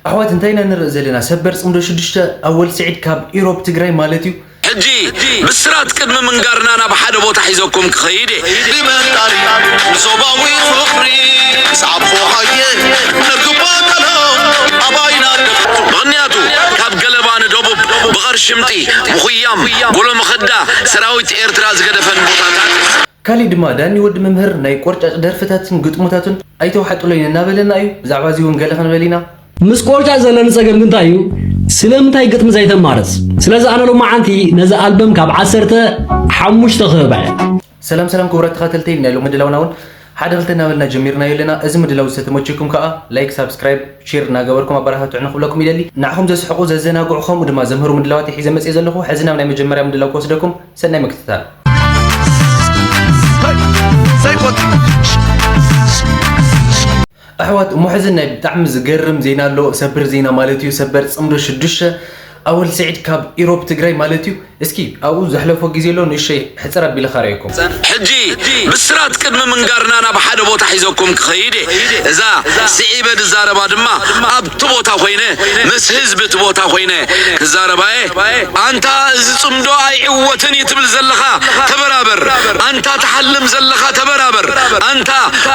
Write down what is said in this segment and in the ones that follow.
ኣሕዋት፣ እንታይ ኢና ንርኢ ዘለና? ሰበር ጽምዶ ሽዱሽተ፣ ኣወል ስዒድ ካብ ኢሮብ ትግራይ ማለት እዩ። ሕጂ ብስራት ቅድሚ ምንጋርና ናብ ሓደ ቦታ ሒዘኩም ክኸይድ እየ። ይመጣል ንዞባዊ ፍቕሪ፣ ሰዓቦ ሃየ፣ ነርግባ ቀሎ፣ ኣባይና ደፍ- ምኽንያቱ ካብ ገለባ ንደቡብ፣ ብቐርሽምጢ፣ ምኹያም፣ ጎሎ መኸዳ፣ ሰራዊት ኤርትራ ዝገደፈን ቦታታት። ካሊእ ድማ ዳኒ ወዲ መምህር ናይ ቆርጫጭ ደርፍታትን ግጥሙታቱን ኣይተዋሕጡለይን እናበለና እዩ። ብዛዕባ እዚ እውን ገለ ክንበል ኢና። ምስ ቆርጫጭ ዘለኒ ጸገም ግን እንታይ እዩ? ስለምንታይ ግጥሚ ዘይተማርጽ? ስለዚ ኣነ ሎማዓንቲ ነዚ ኣልበም ካብ ዓሰርተ ሓሙሽተ ክህባ እየ። ሰላም ሰላም ክቡራት ተኸታተልተይ ናይ ሎሚ ድላውና እውን ሓደ ክልተ እናበልና ጀሚርናዮ ኣለና። እዚ ምድላው ዝተመቸኩም ከኣ ላይክ፣ ሳብስክራይብ፣ ሼር እናገበርኩም ኣበረታትዑ ንክብለኩም ይደሊ። ንዓኹም ዘስሕቁ፣ ዘዘናግዑ ከምኡ ድማ ዘምህሩ ምድላዋት ሒዘ መጽእ ዘለኹ። ሕዚ ናብ ናይ መጀመርያ ምድላው ክወስደኩም። ሰናይ ምክትታል። ኣሕዋት እሞ ሕዚ ናይ ብጣዕሚ ዝገርም ዜና ኣሎ። ሰበር ዜና ማለት እዩ። ሰበር ጽምዶ ሽዱሽተ ኣወል ስዒድ ካብ ኢሮብ ትግራይ ማለት እዩ። እስኪ ኣብኡ ዘሕለፎ ግዜ ኣሎ፣ ንእሸይ ሕጽር ኣቢለ ካረየኩም። ሕጂ ብስራት ቅድሚ ምንጋርና ናብ ሓደ ቦታ ሒዘኩም ክኸይድ እየ። እዛ ስዒበ ዝዛረባ ድማ ኣብቲ ቦታ ኮይነ፣ ምስ ህዝቢ እቲ ቦታ ኮይነ ክዛረባ እየ። ኣንታ እዚ ጽምዶ ኣይዕወትን እዩ ትብል ዘለኻ፣ ተበራበር። ኣንታ ትሓልም ዘለኻ፣ ተበራበር። ኣንታ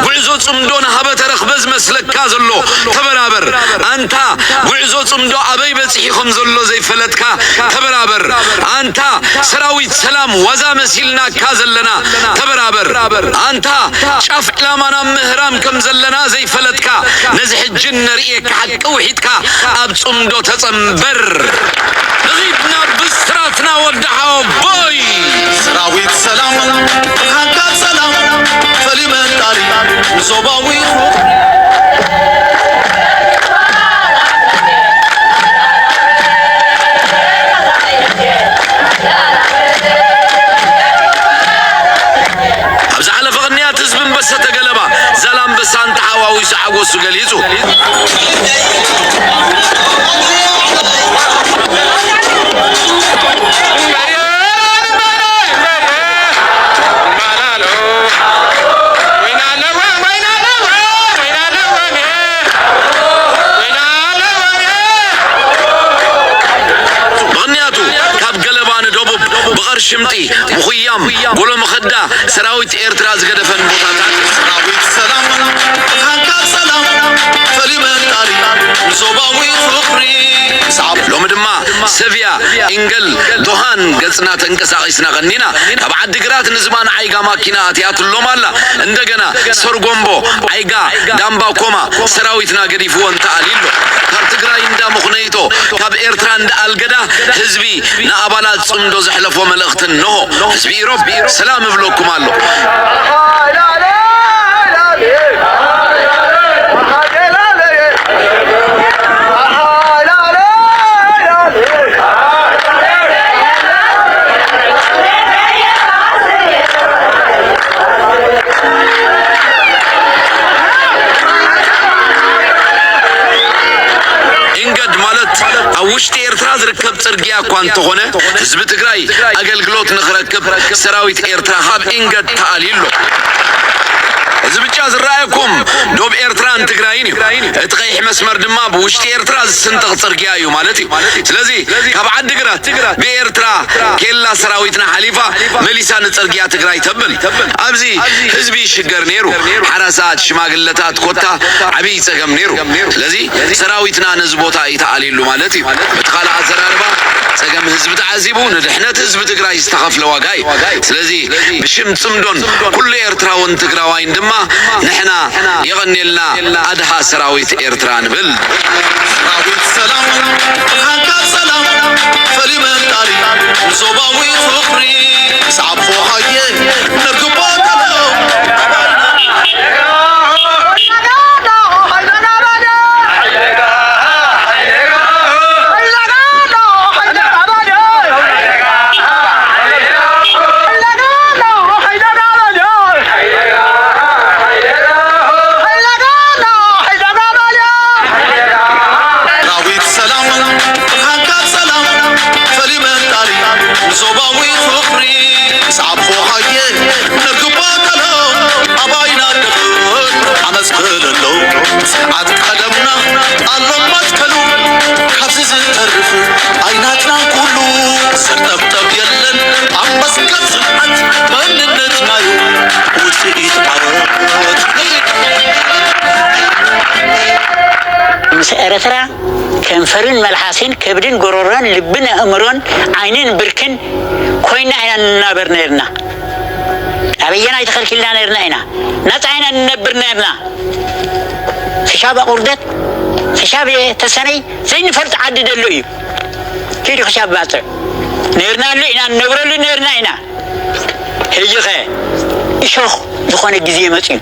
ጉዕዞ ጽምዶ ንሃበ ተረኽበ ዝመስለካ ዘሎ፣ ተበራበር። ኣንታ ጉዕዞ ጽምዶ ኣበይ በጺሑ ከም ዘሎ ዘይፈለጥካ፣ ተበራበር። ኣንታ ሰራዊት ሰላም ዋዛ መሲልናካ ዘለና፣ ተበራበር። ኣንታ ጫፍ ዕላማና ምህራም ከም ዘለና ዘይፈለጥካ፣ ነዚ ሕጂ ነርእየካ ሓቂ ውሒጥካ ኣብ ጽምዶ ተጸንበር። ንኺድ ናብ ብስራትና ወዲ ሓወቦይ። ሰራዊት ሰላም፣ ብርሃንካ ሰላም፣ ፈሊመ ጣሪ ንዞባዊ ኣብ ዝሓለፈ ቅንያት ህዝቢ ኣንበሳ ተገለባ፣ ዛላንበሳ እንተሓዋዊሱ ሓጎሱ ገሊጹ። ምኽንያቱ ካብ ገለባ ንደቡብ ብቐርሽምጢ፣ ምኹያም፣ ጎሎ መኸዳ ሰራዊት ኤርትራ ዝገደፈን ቦታታት። ሰራዊት ሰላም፣ ብርሃንካ ሰላም፣ ፈሊመ ጣሪ ንዞባዊ ፍቕሪ። ሎሚ ድማ ሰቪያ፣ ኢንገል፣ ዶሃን ገጽና ተንቀሳቒስና ቀኒና። ካብ ዓዲግራት ንዝማን ዓይጋ ማኪና ኣትያትሎም ኣላ። እንደገና ሰርጎምቦ፣ ዓይጋ፣ ዳምባ ኮማ ሰራዊትና ገዲፍዎ እንተኣልዩ ኣሎ። ካብ ትግራይ እንዳ ምኹነይቶ፣ ካብ ኤርትራ እንዳ ኣልገዳ ህዝቢ ንኣባላት ጽምዶ ዘሕለፎ መልእኽቲ እንሆ። ህዝቢ ኢሮብ ሰላም እብለኩም ኣሎ። ኢንገድ ማለት ኣብ ውሽጢ ኤርትራ ዝርከብ ጽርግያ እኳ እንተኾነ፣ ህዝቢ ትግራይ ኣገልግሎት ንኽረክብ ሰራዊት ኤርትራ ካብ ኢንገድ ተኣልዩ ኣሎ። እዚ ብጫ ዝረኣየኩም ዶብ ኤርትራን ትግራይን እዩ። እቲ ቀይሕ መስመር ድማ ብውሽጢ ኤርትራ ዝስንጠቕ ጽርግያ እዩ ማለት እዩ። ስለዚ ካብ ዓዲግራት ብኤርትራ ኬላ ሰራዊትና ሓሊፋ መሊሳ ንጽርግያ ትግራይ ተብል። ኣብዚ ህዝቢ ይሽገር ነይሩ። ሓራሳት፣ ሽማግለታት ኮታ ዓብዪ ጸገም ነይሩ። ስለዚ ሰራዊትና ነዚ ቦታ እዩ ተኣልዩሉ ማለት እዩ። በቲ ካልእ ኣዘራርባ ጸገም ህዝቢ ተዓዚቡ ንድሕነት ህዝቢ ትግራይ ዝተኸፍለ ዋጋ እዩ። ስለዚ ብሽም ጽምዶን ኩሉ ኤርትራውን ትግራዋይን ድማ ንሕና የቐኔልና ኣድሃ ሰራዊት ኤርትራ ንብል። ሰራዊት ሰላም፣ ብርሃንካ ሰላም፣ ፈሊመ ጣሪ ንዞባዊ ፍቕሪ። ሰዓቦ ሃየ፣ ነርግቦ ቀሎ። ሰራዊት ሰላም፣ ብርሃንካ ሰላም፣ ፈሊመ ጣሪ ንዞባዊ ኤርትራ ከንፈርን መልሓስን ከብድን ጎሮሮን ልብን ኣእምሮን ዓይንን ብርክን ኮይና ኢና ንናበር ነርና። ኣበየናይ ተኸልኪልና ነርና ኢና? ናጻ ኢና ንነብር ነርና። ክሻብ ኣቑርደት፣ ክሻብ ተሰነይ ዘይንፈልጥ ዓዲ ደሎ እዩ። ኪዱ ክሻብ ባጽዕ ነርና ኣሎ ኢና፣ ንነብረሉ ነርና ኢና። ሕጂ ኸ እሾኽ ዝኾነ ግዜ መጽዩ፣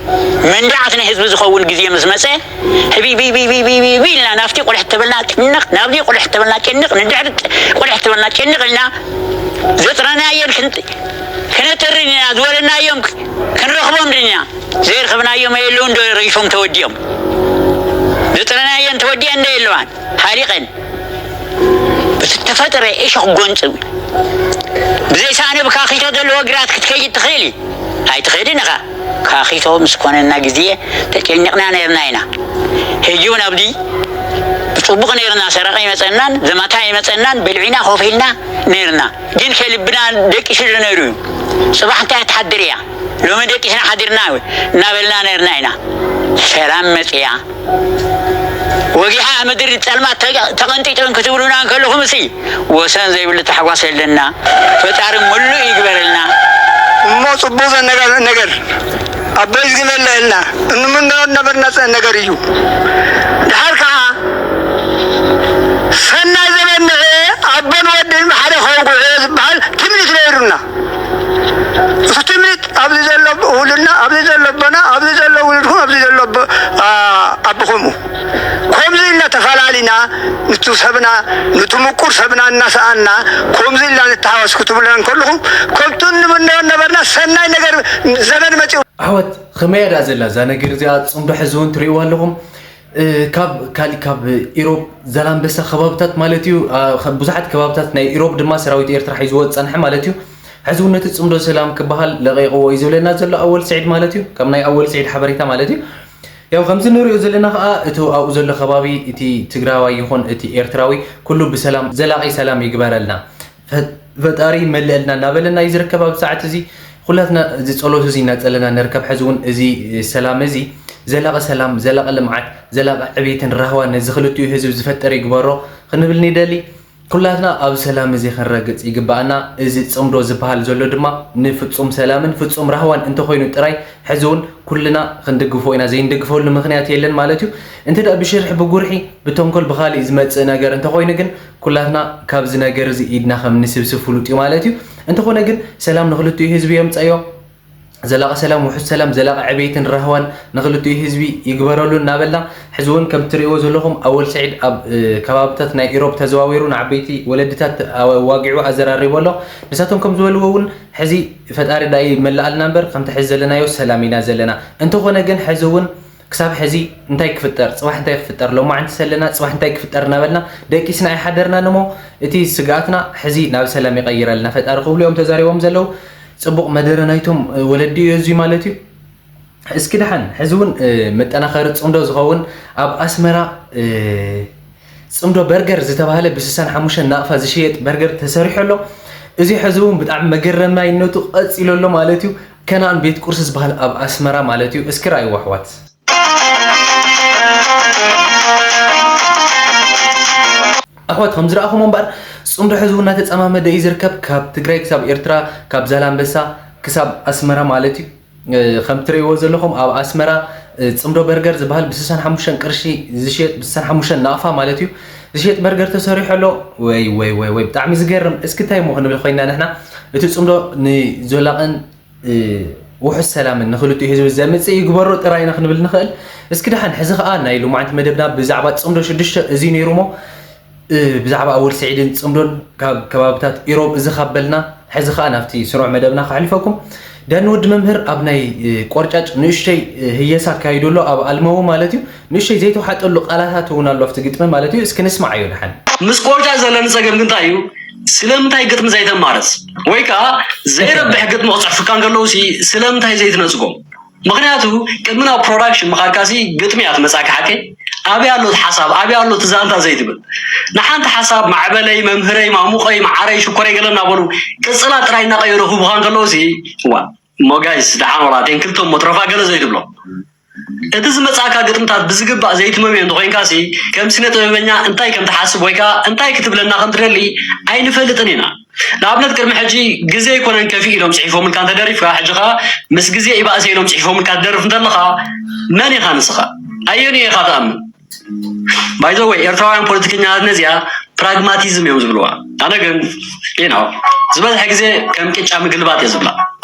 መንዳዓት ናይ ህዝቢ ዝኸውን ግዜ ምስ መጸ፣ ህቢቢቢቢቢቢ ኢልና ናብቲ ቁልሕ ተበልና ጭንቕ፣ ናብዚ ቁልሕ ተበልና ጭንቕ፣ ንድሕሪ ቁልሕ ተበልና ጭንቕ ኢልና ዘጥረናየን ክን-፣ ክነጥርን ኢና፣ ዝበለናዮም ክንረኽቦም ድና። ዘይረኸብናዮም የለውን ዶ ረጊፎም ተወዲኦም? ዘጥረናየን ተወዲአን ዶ የለዋን? ሃሪቐን። ብዝተፈጥረ እሾኽ ጎንጽው። ብዘይ ሳእኒ ብካኺቶ ዘለዎ ግራት ክትከይድ ትኽእል እዩ። ኣይትኸድን ኢኻ። ካኺቶ ምስ ኮነና ግዜ ተጨኒቕና ነርና ኢና። ሕጂ እውን ኣብዚ ብጽቡቕ ነርና፣ ሰረቐ ይመጸናን ዘማታ ይመጸናን በልዒና ኮፍ ኢልና ነርና። ግን ከልብና ደቂሱ ዶ ነይሩ እዩ? ጽባሕ እንታይ ትሓድር እያ? ሎሚ ደቂስና ሓዲርና እናበልና ነርና ኢና። ሰላም መጽያ። ወጊሓ ምድሪ ጸልማት ተቀ-፣ ተቐንጢጦም ክትብሉና እንከለኹም፣ እሲ ወሰን ዘይብሉ ታሕጓስ የለና። ፈጣሪ ሙሉእ ይግበረልና። እሞ ጽቡቕ ዘነገር ነገር ኣቦይ ዝግበለልና እንምነዮ ነበርና ጸ-፣ ነገር እዩ። ድሓር ከኣ ሰናይ ዘበንዐ ኣቦን ወድን ብሓደ ከውግዑ ዝበሃል ትምኒት ነይሩና። እቲ ትምኒት ኣብዚ ዘሎ ውሉድና፣ ኣብዚ ዘሎ ኣቦና፣ ኣብዚ ዘሎ ውሉድኩም፣ ኣብዚ ዘሎ ኣቦ-፣ ኣ-፣ ኣቦኹም። ከምዚ ኢልና ተፈላሊና፣ ንቱ ሰብና፣ ንቱ ምቁር ሰብና እናሰኣና፣ ከምዚ ኢልና ንተሃወስ ክትብሉና እንከለኹም፣ ከምቱ እንምነዮ ነበርና፣ ሰናይ ነገር ዘመን መጺኡ። ኣሕዋት፣ ከመይ እያ ደኣ ዘላ እዛ ነገር እዚኣ? ጽምዶ ሕዚ እውን ትርእይዋ ኣለኹም። እ፣ ካብ ካሊ-፣ ካብ ኢሮብ ዛላምበሳ ከባብታት ማለት እዩ፣ ኣ፣ ከ-፣ ብዙሓት ከባብታት ናይ ኢሮብ ድማ ሰራዊት ኤርትራ ሒዝዎ ዝጸንሐ ማለት እዩ። ሕዚ እውን ነቲ ጽምዶ ሰላም ክበሃል ለቒቕዎ እዩ ዝብለና ዘሎ ኣወል ስዒድ ማለት እዩ። ከም ናይ ኣወል ስዒድ ሓበሬታ ማለት እዩ። ያው ከምዚ ንሪኦ ዘለና ከኣ እቲ ኣብኡ ዘሎ ከባቢ እቲ ትግራዋይ ይኹን እቲ ኤርትራዊ ኩሉ ብሰላም ዘላቒ ሰላም ይግበረልና። ፈ-፣ ፈጣሪ ይመልአልና እናበለና እዩ ዝርከብ። ኣብ ሰዓት እዚ ኩላትና እዚ ጸሎት እዚ እናጸለና ንርከብ። ሕዚ እውን እዚ ሰላም እዚ ዘላቒ ሰላም፣ ዘላቒ ልምዓት፣ ዘላቒ ዕብየትን ራህዋን ነዚ ክልቲኡ ህዝቢ ዝፈጠረ ይግበሮ ክንብል ንደሊ። ኩላትና ኣብ ሰላም እዚ ክንረግጽ ይግባኣና። እዚ ጽምዶ ዝበሃል ዘሎ ድማ ንፍጹም ሰላምን ፍጹም ራህዋን እንተኾይኑ ጥራይ ሕዚ እውን ኩልና ክንድግፎ ኢና። ዘይንድግፈሉ ምኽንያት የለን ማለት እዩ። እንተ ደኣ ብሽርሒ፣ ብጉርሒ፣ ብተንኮል፣ ብኻሊእ ዝመጽእ ነገር እንተኾይኑ ግን ኩላትና ካብዚ ነገር እዚ ኢድና ከም ንስብስብ ፍሉጥ እዩ ማለት እዩ። እንተኾነ ግን ሰላም ንኽልቲኡ ህዝቢ የምጸዮ። ዘላቒ ሰላም፣ ውሑስ ሰላም፣ ዘላቒ ዕብየትን ራህዋን ንኽልቲኡ ህዝቢ ይግበረሉ እናበልና፣ ሕዚ እውን ከም ትርእይዎ ዘለኹም ኣወል ስዒድ ኣብ፣ እ፣ ከባብታት ናይ ኢሮብ ተዘዋዊሩ ንዓበይቲ ወለድታት ኣዋጊዑ ኣዘራሪቡ ኣሎ። ንሳቶም ከም ዝበልዎ እውን ሕዚ ፈጣሪ ዳኣ ይመልኣልና እምበር ከምቲ ሕዚ ዘለናዮ ሰላም ኢና ዘለና። እንተኾነ ግን ሕዚ እውን ክሳብ ሕዚ እንታይ ክፍጠር፣ ጽባሕ እንታይ ክፍጠር፣ ሎማዕንቲ ዘለና ጽባሕ እንታይ ክፍጠር እናበልና ደቂስና ኣይሓደርናን እሞ፣ እቲ ስግኣትና ሕዚ ናብ ሰላም ይቐይረልና ፈጣሪ ክብሉ እዮም ተዛሪቦም ዘለዉ። ጽቡቕ መደረ ናይቶም፣ እ፣ ወለዲ እዩ እዚ ማለት እዩ። እስኪ ደሓን፣ ሕዚ እውን፣ እ፣ መጠናኸሪ ጽምዶ ዝኸውን ኣብ ኣስመራ፣ እ፣ ጽምዶ በርገር ዝተባህለ ብስሳን ሓሙሽተን ናቕፋ ዝሽየጥ በርገር ተሰሪሑ ኣሎ። እዚ ሕዚ እውን ብጣዕሚ መገረማይነቱ ቀጺሉ ኣሎ ማለት እዩ። ከነኣን ቤት ቁርሲ ዝበሃል ኣብ ኣስመራ ማለት እዩ። እስኪ ረኣይዎ ኣሕዋት። ኣሕዋት፣ ከም ዝረኣኹሞ እምበኣር፣ ጽምዶ ሕዚ እውን እናተጸማመደ እዩ ዝርከብ። ካብ ትግራይ ክሳብ ኤርትራ፣ ካብ ዛላምበሳ ክሳብ ኣስመራ ማለት እዩ። እ፣ ከም ትርእይዎ ዘለኹም ኣብ ኣስመራ፣ እ፣ ጽምዶ በርገር ዝበሃል ብስሳን ሓሙሽተን ቅርሺ ዝሽየጥ፣ ብስሳን ሓሙሽተን ናቕፋ ማለት እዩ፣ ዝሽየጥ በርገር ተሰሪሑ ኣሎ። ወይ፣ ወይ፣ ወይ፣ ወይ፣ ብጣዕሚ ዝገርም። እስኪ እንታይ እሞ ክንብል ኮይና ንሕና፣ እቲ ጽምዶ ንዘላቕን እ፣ ውሑስ ሰላምን ንኽልቲኡ ህዝቢ ዘምጽእ ይግበሮ ጥራይ ኢና ክንብል ንኽእል። እስኪ ደሓን፣ ሕዚ ኸኣ ናይ ሎማዕንቲ መደብና ብዛዕባ ጽምዶ ሽዱሽተ እዚ ነይሩ እሞ፣ እ፣ ብዛዕባ ኣወል ስዒድን ጽምዶን ካብ ከባብታት ኢሮብ እዚ ካብ በልና፣ ሕዚ ኸኣ ናብቲ ስሩዕ መደብና ከሕልፈኩም። ዳኒ ወዲ መምህር ኣብ ናይ፣ እ፣ ቆርጫጭ ንእሽተይ፣ እ፣ ህየሳ ኣካይዱ ኣሎ፣ ኣብ ኣልመዎ ማለት እዩ። ንእሽተይ ዘይተዋሓጠሉ ቃላታት እውን ኣሎ ኣብቲ ግጥሚ ማለት እዩ። እስኪ ንስማዓዮ ደሓን። ምስ ቆርጫጭ ዘለኒ ጸገም ግን እንታይ እዩ? ስለምንታይ ግጥሚ ዘይተማርጽ? ወይ ከኣ ዘይረብሕ ግጥሚ ክጽሕፉካ እንከለዉ ሲ ስለምንታይ ዘይትነጽጎም? ምኽንያቱ ቅድሚ ናብ ፕሮዳክሽን ምኻድካ ሲ ግጥሚ እያ ትመጻካ ሓቀይ? ኣበይ ኣሎ እቲ ሓሳብ? ኣበይ ኣሎ እቲ ዛንታ ዘይትብል? ንሓንቲ ሓሳብ ማዕበለይ፣ መምህረይ፣ ማሙቐይ፣ መዓረይ፣ ሽኮረይ ገለ እናበሉ ቅጽላት ጥራይ እናቐየሩ ክህቡኻ እንከለዉ ሲ ዋ። እሞ ጋይስ ደሓን ወላ እተን ክልተ እሞ ትረፋ ገለ ዘይትብሎ። እቲ ዝመጽኣካ ግጥምታት ብዝግባእ ዘይትመምዮ እንተኾይንካሲ፣ ከም ስነ ጥበበኛ እንታይ ከም ትሓስብ ወይ ከኣ እንታይ ክትብለና ከም ትደሊ ኣይንፈልጥን ኢና። ንኣብነት ቅድሚ ሕጂ ግዜ ኣይኮነን ከፊኡ ኢሎም ጽሒፎምልካ እንተደሪፍካ፣ ሕጂ ከኣ ምስ ግዜ ይባእሰ ኢሎም ጽሒፎምልካ ትደርፍ እንተለኻ፣ መን ኢኻ ንስኻ? ኣየንኡ ኢኻ ትኣምን? By the way፣ ኤርትራውያን ፖለቲከኛታት ነዚኣ ፕራግማቲዝም እዮም ዝብልዋ። ኣነ ግን you know ዝበዝሐ ግዜ ከም ቅጫ ምግልባጥ እየ ዝብላ።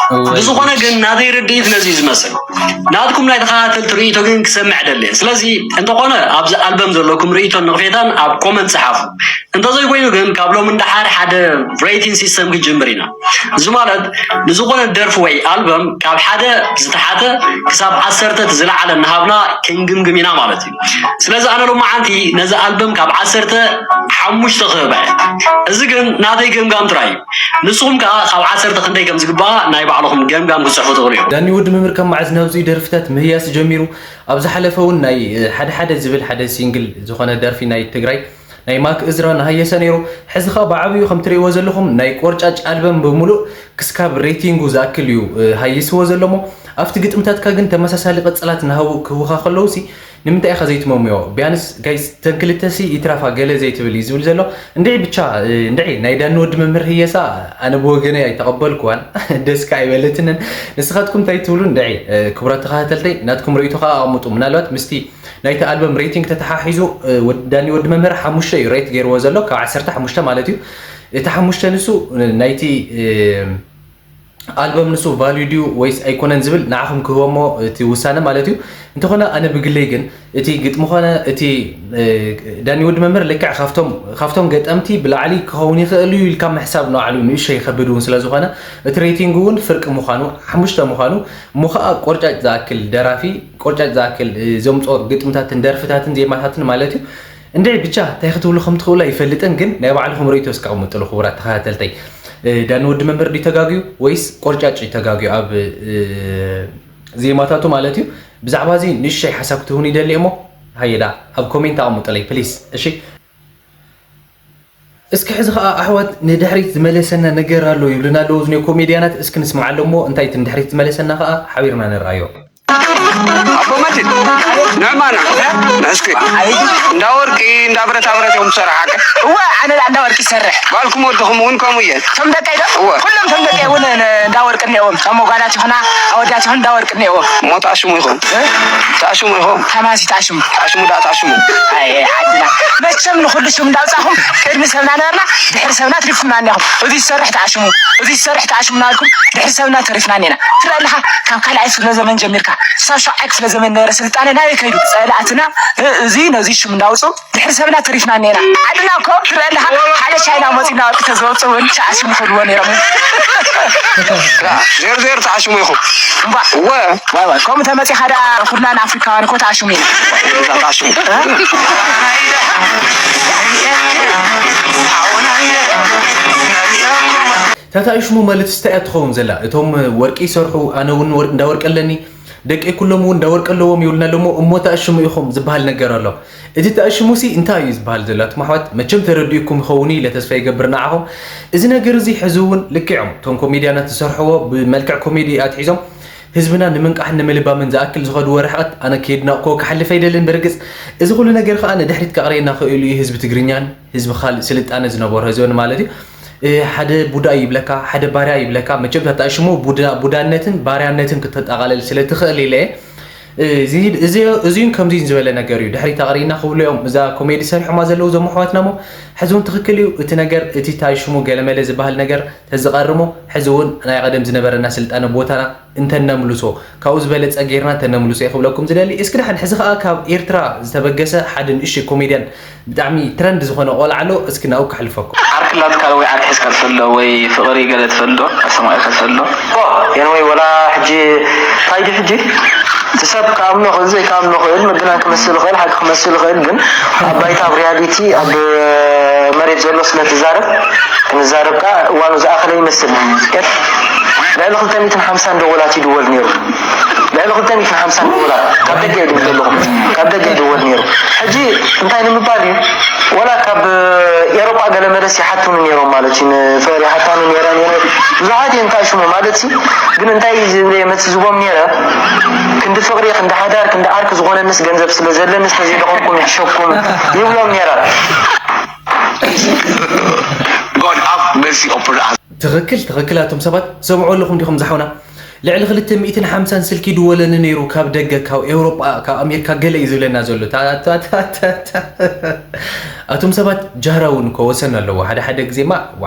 ብዝኾነ ግን ናተይ ርድኢት ነዚ እዩ ዝመስል። ናትኩም ናይ ተኸታተልቲ ርእይቶ ግን ክሰምዕ ደልየ። ስለዚ እንተኾነ ኣብዚ ኣልበም ዘለኩም ርእይቶን ንቕፌታን ኣብ ኮመንት ጸሓፉ። እንተዘይኮይኑ ግን ካብ ሎም እንዳሓር ሓደ ሬቲንግ ሲስተም ክንጅምር ኢና። እዚ ማለት ንዝኾነ ደርፊ ወይ ኣልበም ካብ ሓደ ዝተሓተ ክሳብ ዓሰርተ እቲ ዝለዓለ እናሃብና ክንግምግም ኢና ማለት እዩ። ስለዚ ኣነ ሎማዓንቲ ነዚ ኣልበም ካብ ዓሰርተ ሓሙሽተ ክህባ እየ። እዚ ግን ናተይ ገምጋም ጥራይ እዩ። ንስኹም ከኣ ካብ ዓሰርተ ክንደይ ከም ዝግባኣ ናይ ባዕልኹም ገምጋም ክጽሕፉ ትኽእሉ እዮም። ዳኒ ወዲ መምህር ካብ መዓዝ ናብዚ ደርፍታት ምህያስ ጀሚሩ? ኣብ ዝሓለፈ እውን ናይ ሓደ ሓደ ዝብል ሓደ ሲንግል ዝኾነ ደርፊ ናይ ትግራይ ናይ ማክ እዝራ ንሃየሰ ነይሩ። ሕዚ ኸኣ ብዓብዩ ከም ትርእይዎ ዘለኹም ናይ ቆርጫጭ ኣልበም ብምሉእ ክስካብ ሬቲንጉ ዝኣክል እዩ ሃይስዎ ዘሎ እሞ ኣብቲ ግጥምታትካ ግን ተመሳሳሊ ቅጽላት ናሃቡ ክህቡኻ ከለውሲ ንምንታይ ኢኻ ዘይትመምዮ? ቢያንስ ጋይስ ተን ክልተሲ ይትረፋ ገለ ዘይትብል እዩ ዝብል ዘሎ። እንድዒ ብቻ እንድዒ ናይ ዳኒ ወዲ መምህር ህየሳ ኣነ ብወገነይ ኣይተቐበልኩዋን ደስካ ኣይበለትንን። ንስኻትኩም እንታይ ትብሉ እንድዒ ክቡራት ተኸታተልተይ ናትኩም ርእይቶ ከኣ ኣቕምጡ። ምናልባት ምስቲ ናይቲ ኣልበም ሬቲንግ ተተሓሒዙ ዳኒ ወዲ መምህር ሓሙሽተ እዩ ሬት ገይርዎ ዘሎ ካብ ዓሰርተ ሓሙሽተ ማለት እዩ። እቲ ሓሙሽተ ንሱ ናይቲ ኣልበም ንሱ ቫልዩ ድዩ ወይስ ኣይኮነን ዝብል ንዓኹም ክህቦሞ እቲ ውሳነ ማለት እዩ። እንተኾነ ኣነ ብግለይ ግን እቲ ግጥሚ ኾነ እቲ ዳኒ ወዲ መምህር ልክዕ ካብቶም ገጠምቲ ብላዕሊ ክኸውን ይኽእል እዩ ኢልካ ምሕሳብ ንባዕሉ ንእሽተይ ይኸብድ እውን ስለ ዝኾነ እቲ ሬቲንግ እውን ፍርቂ ምዃኑ ሓሙሽተ ምዃኑ እሞ ኸዓ ቆርጫጭ ዝኣክል ደራፊ ቆርጫጭ ዝኣክል ዘምፅኦ ግጥምታትን ደርፍታትን ዜማታትን ማለት እዩ። እንድዒ ብቻ እንታይ ክትብሉ ከም ትኽእሉ ኣይፈልጥን ግን ናይ ባዕልኹም ርእይቶ እስከ ኣቕምጥሉ ክቡራት ተኸታተልተይ። ዳኒ ወዲ መምህር ድዩ ተጋግዩ ወይስ ቆርጫጭ እዩ ተጋግዩ ኣብ ዜማታቱ ማለት እዩ። ብዛዕባ እዚ ንእሽተይ ሓሳብ ክትህቡኒ ይደሊ እሞ ሃየ ደኣ ኣብ ኮሜንት ኣቕምጡለይ ፕሊስ እሺ። እስኪ ሕዚ ኸኣ ኣሕዋት ንድሕሪት ዝመለሰና ነገር ኣሎ ይብሉና ኣለዉ እዝኒ ኮሜድያናት እስኪ ንስምዓሎም እሞ እንታይ እቲ ንድሕሪት ዝመለሰና ኸኣ ሓቢርና ንርኣዮ። ኣቦ መድን ንዕማና ንሕስኪ እንዳ ወርቂ እንዳ ብረታ ብረት እዮም ዝሰርሓ። እወ ኣነ እንዳ ወርቂ ይሰርሕ። ባልኩም ወድኹም እውን ከምኡ እየ። ከም ደቀይ ዶ እወ። ኩሎም ከም ደቀይ እውን እንዳ ወርቂ እኒአዎም ከም ጓላት ይኹና ኣወዳት ይኹን እንዳ ወርቂ እኒአዎም። እሞ ተኣሽሙ ኢኹም ተኣሽሙ ኢኹም። ከማሲ ተኣሽሙ ተኣሽሙ ዳ ተኣሽሙ። ኣየ ዓድና መቸም ንኹሉ ሽም እንዳውፃኹም ቅድሚ ሰብና ነበርና ድሕሪ ሰብና ትሪፉና እኒኹም። እዚ ዝሰርሕ ተኣሽሙ እዚ ዝሰርሕ ተኣሽሙ እናበልኩም ድሕሪ ሰብና ተሪፍና እኒና። ትረአ ኣለኻ ካብ ካልኣይ ክፍለ ዘመን ጀሚርካ ክሳብ ሸውዓይ ክፍለ ዘመን ነበረ ስልጣነ ናበይ ከይዱ? ፀላእትና እዚ ነዚ ሽም እንዳውፁ ድሕሪ ሰብና ተሪፍና እኒና። ዓድና እኮ ትረአ ኣለኻ ሓደ ቻይና መፂኡ እናወርቂ ተዘውፅኡ እውን ተኣሽሙ ክብልዎ ነይሮም። ዜሮ ዜሮ ተኣሽሙ ኢኹም። እምባ እወ ዋይ ዋይ ከምኡ ተመፂኻ ደኣ ኩልና ንኣፍሪካውያን እኮ ተኣሽሙ ኢና። እዛ ተኣሽሙ ታታ ሽሙ ማለት እንታይ እያ ትኸውን ዘላ? እቶም ወርቂ ይሰርሑ፣ ኣነ እውን ወር- እንዳ ወርቂ ኣለኒ፣ ደቀይ ኩሎም እውን እንዳ ወርቂ ኣለዎም ይብሉና ኣለሞ እሞ ተኣሽሙ ኢኹም ዝበሃል ነገር ኣሎ። እቲ ተኣሽሙሲ እንታይ እዩ ዝበሃል ዘሎ? ኣቱም ኣሕዋት መቸም ተረዲኡኩም ይኸውን ኢለ ተስፋ ይገብር ንዓኹም። እዚ ነገር እዚ ሕዚ እውን ልክዖም እቶም ኮሜድያናት ዝሰርሕዎ ብመልክዕ ኮሜዲ ኣትሒዞም ህዝብና ንምንቃሕን ንምልባምን ዝኣክል ዝኸድዎ ርሕቐት ኣነ ከየድነቕክዎ ክሓልፍ ኣይደልን። ብርግጽ እዚ ኩሉ ነገር ከኣ ንድሕሪት ከቕርየና ክኢሉ እዩ ህዝቢ ትግርኛን ህዝቢ ካልእ ስልጣነ ዝነበሮ ህዝብን ማለት እዩ። ሓደ ቡዳ ይብለካ፣ ሓደ ባርያ ይብለካ። መቸም ተታእሽሙ ቡዳ- ቡዳነትን ባርያነትን ክተጠቓለል ስለ ትኽእል ኢለ እየ። እዚ- እዚ- እዚን ከምዚን ዝበለ ነገር እዩ ድሕሪት ኣቕሪና ክብሉ እዮም እዛ ኮሜዲ ሰሪሖማ ዘለዉ እዞም ኣሕዋትና እሞ ሕዚ እውን ትኽክል እዩ እቲ ነገር። እቲ ታይ ሽሙ ገለመለ ዝበሃል ነገር ተዝቐርሞ ሕዚ እውን ናይ ቀደም ዝነበረና ስልጣነ ቦታና እንተነምልሶ ካብኡ ዝበለፀ ጌርና እንተነምልሶ እየ ክብለኩም ዝደሊ። እስኪ ደሓን ሕዚ ከዓ ካብ ኤርትራ ዝተበገሰ ሓደ ንእሽተይ ኮሜድያን ብጣዕሚ ትረንድ ዝኾነ ቆልዓ ኣሎ። እስኪ ናብኡ ከሕልፈኩም። ዓርኪ ኣላትካ ዶ ወይ ዓርኪ ሒዝካ ትፈልጥ ዶ ወይ ፍቕሪ ገለ ትፈልጥ ዶ ኣስተማቒርካ ትፈልጥ ዶ? የነወይ ወላ ሕጂ ታይ ድዩ ሕጂ እቲ ሰብ ክኣምኖ ክእል ዘይክኣምኖ ክእል መገናን ክመስል ይኽእል ሓቂ ክመስል ይኽእል ግን ኣብ ባይታ ኣብ ሪያሊቲ ኣብ መሬት ዘሎ ስለ ትዛረብ ክንዛረብ ከዓ እዋኑ ዝኣኸለ ይመስል። ልዕሊ ክልተ ሚእትን ሓምሳን ደወላት ይድወል ነይሩ። ልዕሊ ክልተ ሚእትን ሓምሳን ደወላት ካብ ደገ ይድውል ዘለኹም ካብ ደገ ይድወል ነይሩ። ሕጂ እንታይ ንምባል እዩ ወላ ካብ ኤሮጳ ገለ መለስ ይሓቱኒ ነይሮም ማለት እዩ። ንፍቕሪ ይሓታኒ ነይረ ነይረ። ብዙሓት እየ እንታይ ሽሙ ማለት እዩ። ግን እንታይ ዝብለ መጽ ዝቦም ነይረ። ክንዲ ፍቕሪ፣ ክንዲ ሓዳር፣ ክንዲ ዓርኪ ዝኾነንስ ገንዘብ ስለ ዘለንስ ተዘይደኾምኩም ይሕሸኩም ይብሎም ነይረ። God have mercy upon us. ትኽክል፣ ትኽክል። ኣቶም ሰባት ሰምዑ ኣለኹም ዲኹም ዝሓውና? ልዕሊ ክልተ ሚእትን ሓምሳን ስልኪ ድወለኒ ነይሩ ካብ ደገ፣ ካብ ኤውሮጳ፣ ካብ ኣሜሪካ ገለ እዩ ዝብለና ዘሎ። ታ-፣ ታ-፣ ታ-፣ ታ-፣ ታ-፣ ኣቶም ሰባት ጃህራ እውን እኮ ወሰን ኣለዎ። ሓደ ሓደ ግዜማ፣ ዋ፣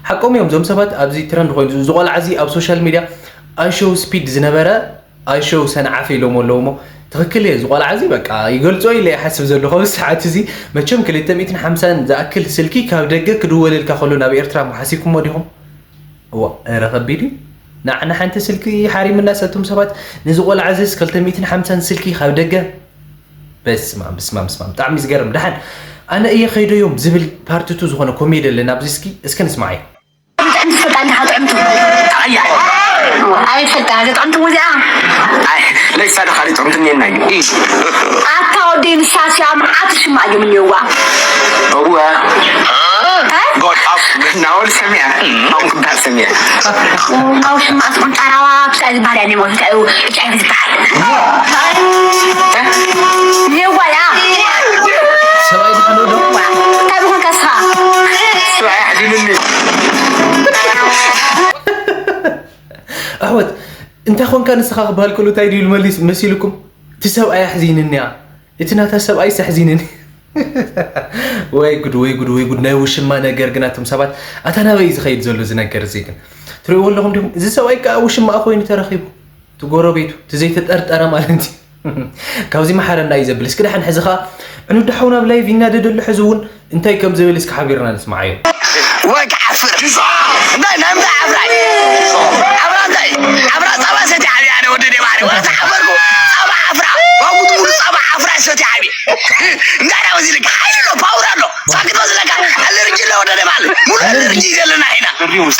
ሓቆም እዮም እዞም ሰባት። ኣብዚ ትረንድ ኮይኑ እዚ ቆልዓ እዚ ኣብ ሶሻል ሚድያ ኣሾው ስፒድ ዝነበረ ኣሾው ሰንዓፈ ኢሎም ኣለዉ እሞ፣ ትኽክል እየ። እዚ ቆልዓ እዚ በቃ ይገልጾ ኢለ ይሓስብ ዘለኹ ኣብዚ ሰዓት እዚ። መቸም ክልተ ሚእትን ሓምሳን ዝኣክል ስልኪ ካብ ደገ ክድወለልካ ከሎ ናብ ኤርትራ እሞ ሓሲብኩሞ ዲኹም? እዋ፣ ኧረ ከቢድ እዩ። ንዓ-፣ ንሓንቲ ስልኪ ሓሪምናስ ኣቱም ሰባት፣ ነዚ ቆልዓ እዚስ ክልተ ሚእትን ሓምሳን ስልኪ ካብ ደገ? በስማም፣ በስማም፣ በስማም፣ ብጣዕሚ ዝገርም። ደሓን፣ ኣነ እየ ከይደዮም ዝብል ፓርት ቱ ዝኾነ ኮሜዲ ኣለና ኣብዚ፣ እስኪ፣ እስኪ ንስማዓዮ። ጥዕምቲ ትፈልጣ እንዲኻ? ጥዕምቲ ተቐያ። ኣይፈልጣ፣ እዛ ጥዕምቲ ሙዚኣ። ኣይ፣ ለይሳ ደኻ ጥዕምቲ እኔና እዩ። ኣታ ወደይ፣ ንሳ ሲያ መዓት ሽማ እዮም እኒኦዋ። እወ። እ? God up ናወል ሰሚያ። ኣሁን ክበሃል ሰሚያ። ኣው ሽማ ኣስቆንጣራዋ፣ ብቻ ዝበሃል ያኔ ሞት፣ ብቻ እዩ፣ ብቻ እዩ ዝበሃል። እ? ኔዋ ያ። ሰብኣይ ድሓን ወዶ? እንታይ ምኾንካ እስኻ? ሰብኣይ ኣሕዚኑኒ። ኣሕወት፣ እንታይ ኾንካ ንስኻ ክበሃል ከሎ እንታይ ድዩ መሊስ-፣ መሲልኩም? እቲ ሰብኣይ ኣሕዚንኒ እያ። እቲ ናታ ሰብኣይስ ኣሕዚንኒ። ወይ ጉድ፣ ወይ ጉድ፣ ወይ ጉድ፣ ናይ ውሽማ ነገር ግን ኣቶም ሰባት፣ ኣታ ናበይ እዩ ዝኸይድ ዘሎ እዚ ነገር እዚ ግን? ትሪእዎ ኣለኹም ዲኹም? እዚ ሰብኣይ ከኣ ውሽማኣ ኮይኑ ተረኺቡ። እቲ ጎረቤቱ፣ እቲ ዘይተጠርጠረ ማለት እዩ። ካብዚ መሓረና እዩ ዘብል። እስኪ ደሓን ሕዚ ኸኣ ዕኑድ ሓው ናብ ላይቭ ይናደድ ኣሎ። ሕዚ እውን እንታይ ከም ዝብል እስኪ ሓቢርና ንስምዓዮ። ወይ ክዓፍር። እንታይ ናይ ምንታይ ዓፍራ? ዓፍራ እንታይ? ዓፍራ ጸባ ሰትየ ዓብየ ኣነ ወዲ ደባሪ። ወላ ተዓፈርኩ። ጸባ ዓፍራ። ዋጉድ ሙሉ ጸባ ዓፍራ ሰትየ ዓብየ። እንታይ ደኣ ወሲድካ? ሓይሊ ኣሎ፣ ፓወር ኣሎ። ሳክት ወስደካ። ኣለርጂ ኣሎ ወደ ደባል። ሙሉ ኣለርጂ ዘለና ኢና።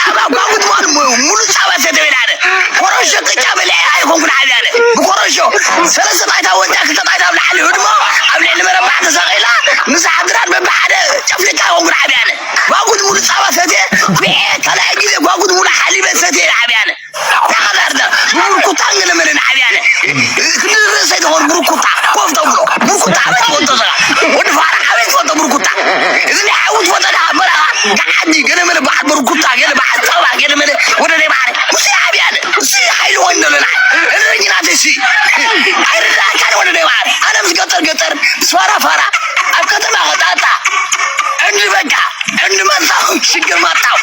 ጸባ ጓጉድ በል፣ ሙሉ ጸባ ሰትየ በለ ኣነ። ኮረሾ ቅጫ በሊዐ ኣይኮንኩን ዓብየ ኣነ። ብኮረሾ ሰለስተ ጣይታ ወዲኣ ክልተ ጣይታ ኣብ ላዕሊ ህድሞ ኣብ ልዕሊ መረባዕ ተሰቒላ ምስ ሓድራት በብሓደ ጨፍሊቃ ኣይኮንኩን ዓብየ ኣነ። ጓጉድ ሙሉ ጸባ ሰትየ፣ ኩዔ ካልኣይ ግዜ ጓጉድ ሙሉ ሓሊበ ሰትየ እየ ዓብየ ኣነ። ተቐዳርዳ ብብርኩታን ገለመለን ዓብየ ኣነ። ክንዲ ርእሰይ ተኾን ብርኩታ ኮፍ ተብሎ። ብርኩታ ኣበይ ትፈልጦ ዘላ? ወዲ ፋራ ኣበይ ትፈልጦ ብርኩታ? እዚ ናይ ሓዊ ትፈልጦ ዳ በረኻ፣ ገዓዲ፣ ገለመለ በዓል ብርኩታ፣ ገለ በዓል ጸባ፣ ገለመለ ወደ ናይ በዓል። እሱ ዓብየ ኣነ። እሱ ሓይሊ ወንዶ ለና። እረኝ ናተ እሱ። ኣይርዳእካን ወደ ናይ በዓል። ኣነ ምስ ገጠር ገጠር፣ ምስ ፋራ ፋራ፣ ኣብ ከተማ ኸጣጣ። ዕንዲ በቃ፣ ዕንዲ መጣው፣ ሽግር መጣው።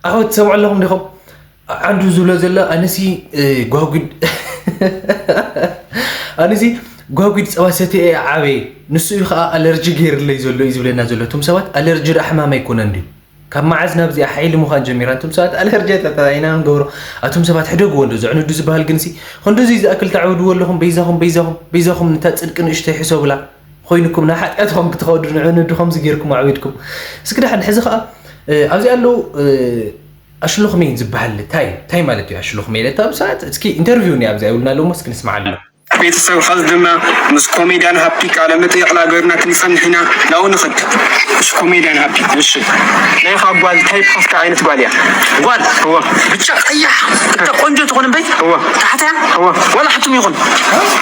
ኣሕዋት ትሰምዑ ኣለኹም ዲኹም? ዓንዱ ዝብሎ ዘሎ ኣነሲ፣ እ፣ ጓጉድ ኣነሲ ጓጉድ ጸባ ሰትየ እየ ዓበየ። ንሱ እዩ ኸኣ ኣለርጂ ገይርለይ ዘሎ እዩ ዝብለና ዘሎ። እቶም ሰባት ኣለርጂ ደኣ ሕማም ኣይኮነን ድዩ? ካብ መዓዝ ናብዚኣ ሓይሊ ምዃን ጀሚራ? እቶም ሰባት ኣለርጂ ተታ ኢና ንገብሮ። ኣቶም ሰባት ሕደግዎ እንዶ ዘዕንዱ ዝበሃል ግንሲ። ክንድዚ ዝኣክል ተዕብድዎ ኣለኹም፣ በይዛኹም፣ በይዛኹም፣ በይዛኹም ነታ ጽድቂ ንእሽተይ ሕሰቡላ። ኮይንኩም ናብ ሓጢኣትኹም ክትኸዱ ንዕንዱ ከምዚ ገይርኩም ኣዕቢድኩም። እስኪ ደሓን ሕዚ ኸኣ፣ እ፣ ኣብዚ ኣለዉ፣ እ፣ ኣሽሎኽሜ ዝበሃል እንታይ፣ እንታይ ማለት እዩ ኣሽሎኽሜ ኢለ እታ ብሰዓት እስኪ ኢንተርቪው እኒኣ ኣብዚኣ ይብልና ኣለዉ፣ እስኪ ንስምዓሉ። ቤተሰብ ኸዚ ድማ ምስ ኮሜድያን ሃፒ ቃለ መጠይቕ ላገርና ክንጸንሕ ኢና። ናብኡ ንኸድ። እሺ፣ ኮሜድያን ሃፒ። እሺ። ናይኻ ጓል ታይፕ ኻፍታ ዓይነት ጓል እያ? ጓል? እወ። ብጫ ቀያሕ፣ እታ ቆንጆ ትኾን እምበይ? እወ። ታሕታ? እወ። ዋላ ሓትም ይኹን።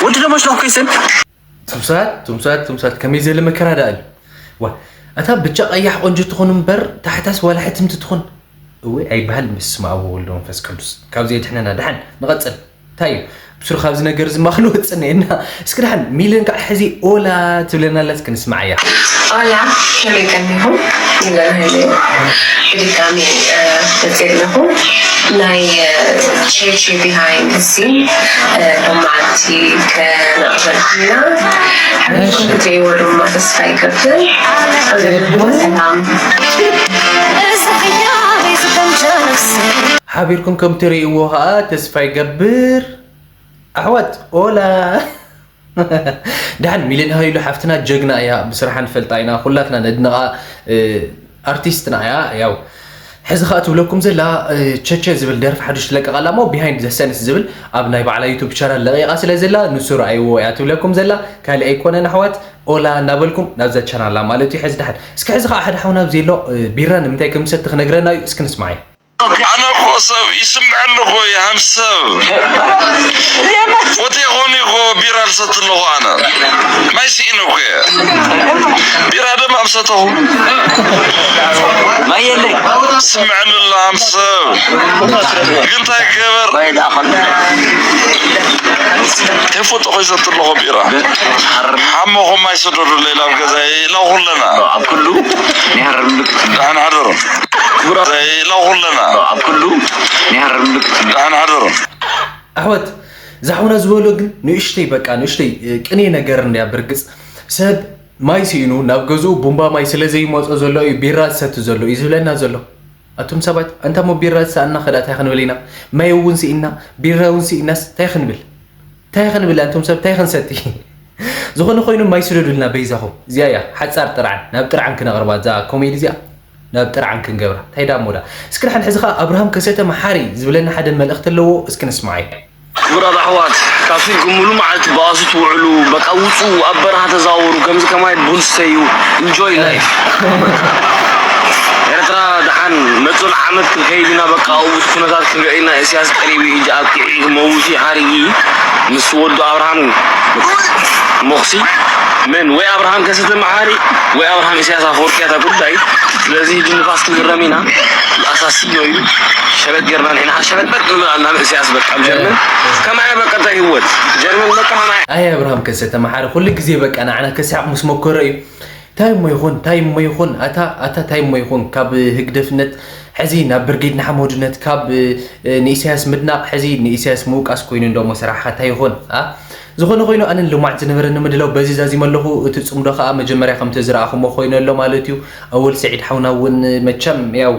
ወዲ ደሞ ሽሎኽ ኮይስን? ትምሳት፣ ትምሳት፣ ትምሳት፣ ከመይ ዘለ መከራ ደኣ ኣሎ። ዋ፣ እታ ብጫ ቀያሕ ቆንጆ ትኹን እምበር፣ ታሕታስ ዋላ ሕትምቲ ትኹን። እወ፣ ኣይበሃል። በስመ ኣብ ወወልድ ወመንፈስ ቅዱስ። ካብዚ የድሕነና። ደሓን፣ ንቐጽል። እንታይ እዩ? ብሱሩ ካብዚ ነገር እዚ ማኽሉ ወጽእ እኒኤና። እስኪ ደሓን፣ ሚልን ከዓ ሕዚ ኦላ ትብለና ኣላ፣ እስኪ ንስምዓያ። ኦላ፣ ከመይ ቀኒኹም? ይብለና ኣሎ። ብድጋሚ፣ እ፣ መጽእ ኣለኹ። ናይ፣ እ፣ ቼቼ ቢሃይንድ ሲን፣ እ፣ ሎማዓንቲ ከነቕርበልኩም ኢና። ሓቢርኩም ክትርእይዎ ድማ ተስፋ ይገብር። ኣብ ዘለኹሞ ሰላም። ሓቢርኩም ከም ትርእይዎ ኸኣ ተስፋ ይገብር። ኣሕዋት፣ ኦላ። ደሓን ሚሊዮን ሃይሉ ሓፍትና ጀግና እያ፣ ብስራሓ ንፈልጣ ኢና፣ ኩላትና ነድንቓ፣ እ፣ ኣርቲስትና እያ። ያው ሕዚ ኸኣ ትብለኩም ዘላ ቸቸ ዝብል ደርፊ ሓዱሽ ትለቀቕ ኣላ እሞ፣ ቢሃይንድ ዘ ሰንስ ዝብል ኣብ ናይ ባዕላ ዩቱብ ቻናል ለቒቓ ስለ ዘላ፣ ንሱ ረኣይዎ እያ ትብለኩም ዘላ። ካልእ ኣይኮነን ኣሕዋት፣ ኦላ እናበልኩም ናብዛ ቻናላ ማለት እዩ። ሕዚ ደሓን እስኪ፣ ሕዚ ኸኣ ሓደ ሓውና ኣብዚ ኣሎ፣ ቢራ ንምንታይ ከም ዝሰቲ ክነግረና እዩ። እስኪ ንስማዓዮ። ኣነ እኮ ሰብ ይስምዐኒ እኮ እዩ፣ ሃም ሰብ። ወዲ ይኾን እኮ ቢራ ልሰቲ ኣለኹ ኣነ። ማይ ስኢነ እኮ እየ። ቢራ ደማ ኣብ ሰተኹ። ማይ የለይ። ስምዐኒ ኣሎ፣ ሃም ሰብ። ግን እንታይ ገበር? ተፈጥሮ ይሰቲ ኣለኹ ቢራ። ሓሞኹም ማይ ስደዱለይ ናብ ገዛይ ኢላ ኩለና። ኣብ ኩሉ ንሃርም ብክ ደሓን ሓደሩ። ክቡራት ኢላ ኩለና። ኣብ ኩሉ ንሃርም ብክ ደሓን ሓደሩ። ኣሕዋት፣ ዛሕውና ዝበሎ ግን ንእሽተይ፣ በቃ ንእሽተይ፣ እ፣ ቅኔ ነገር እንድያ። ብርግጽ ሰብ ማይ ስኢኑ ናብ ገዝኡ ቡምባ ማይ ስለ ዘይመጾ ዘሎ እዩ ቢራ ዝሰቲ ዘሎ እዩ ዝብለና ዘሎ። ኣቱም ሰባት፣ ኣንታ እሞ ቢራ ዝሰኣና ከ ደኣ እንታይ ክንብል ኢና? ማይ እውን ስኢና፣ ቢራ እውን ስኢናስ እንታይ ክንብል? እንታይ ክንብል ኣንቱም ሰብ፣ እንታይ ክንሰቲ? ዝኾነ ኮይኑ ማይ ስደዱልና በይዛኹም። እዚኣ እያ ሓጻር ጥርዓን፣ ናብ ጥርዓን ክነቕርባ እዛ ኮሜዲ እዚኣ፣ ናብ ጥርዓን ክንገብራ። እንታይ ዳ እሞ ዳ? እስኪ ደሓን ሕዚ ኸኣ ኣብርሃም ከሰተ መሓሪ ዝብለና ሓደ መልእኽቲ ኣለዎ፣ እስኪ ንስማዓዮ። ክቡራት ኣሕዋት፣ ካብ ስልኪ ሙሉ መዓልቲ ብኣሱ ትውዕሉ፣ በቃ ውጹ፣ ኣብ በረኻ ተዛወሩ፣ ከምዚ ከማይ ቡን ስተዩ፣ ኢንጆይ ላይፍ። ኤርትራ ደሓን መጹ፣ ዓመት ክንከይድ ኢና፣ በቃ ኣብኡ እቲ ኩነታት ክንሪኦ ኢና። ኢሳያስ ቀሪቡ እዩ፣ ሕጂ ኣብቂዑ እዩ፣ መውቲ ሓሪጊ ምስ ወዱ ኣብርሃም ሞኽሲ፣ መን ወይ ኣብርሃም ከሰተ መሓሪ ወይ ኣብርሃም ኢሳያስ ኣፈወርቂ እያ እታ ጉዳይ። ስለዚ ሕጂ ንፋስ ክንግረም ኢና። ኣሳስዮ እዩ። ሸበጥ ጌርና ንሕና ሸበጥበጥ ንብል ኣለና። ኢሳያስ በቃ ኣብ ጀርመን ከማይ በቃ እንታይ ህይወት ጀርመን በቃ ከማይ። ኣይ ኣብርሃም ከሰተ መሓሪ ኩሉ ግዜ በቃ ንዓና ከስሕቕ ምስ መኮረ እዩ። ታይ እሞ ይኹን፣ ታይ እሞ ይኹን፣ ኣታ፣ ኣታ ታይ እሞ ይኹን፣ ካብ ህግደፍነት ሕዚ ናብ ብርጌድ ንሓመዱነት፣ ካብ፣ እ፣ ንኢሳያስ ምድናቕ ሕዚ ንኢሳያስ ምውቃስ ኮይኑ እንዶ እሞ ስራሕኻ ታይ ይኹን፣ ኣ? ዝኾነ ኮይኑ ኣነ ንልምዓት ዝነበረኒ ምድላው በዚ ዛዚመ ኣለኹ። እቲ ጽምዶ ከኣ መጀመርያ ከምቲ ዝረኣኹሞ ኮይኑ ኣሎ ማለት እዩ። ኣወል ስዒድ ሓውና እውን መቸም ያው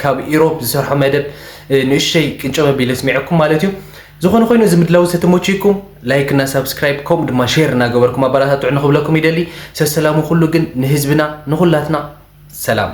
ካብ ኢሮፕ ዝሰርሖ መደብ ንእሽተይ ቅንጭብ ኣቢለ ኣስሚዐኩም ማለት እዩ። ዝኾነ ኮይኑ እዚ ምድላው ዝተመችይኩም ላይክ እና ሳብስክራይብ ከምኡ ድማ ሼር እናገበርኩም ኣበረታትዑ ንክብለኩም ይደሊ። ሰሰላሙ ኩሉ ግን ንህዝብና ንኹላትና ሰላም።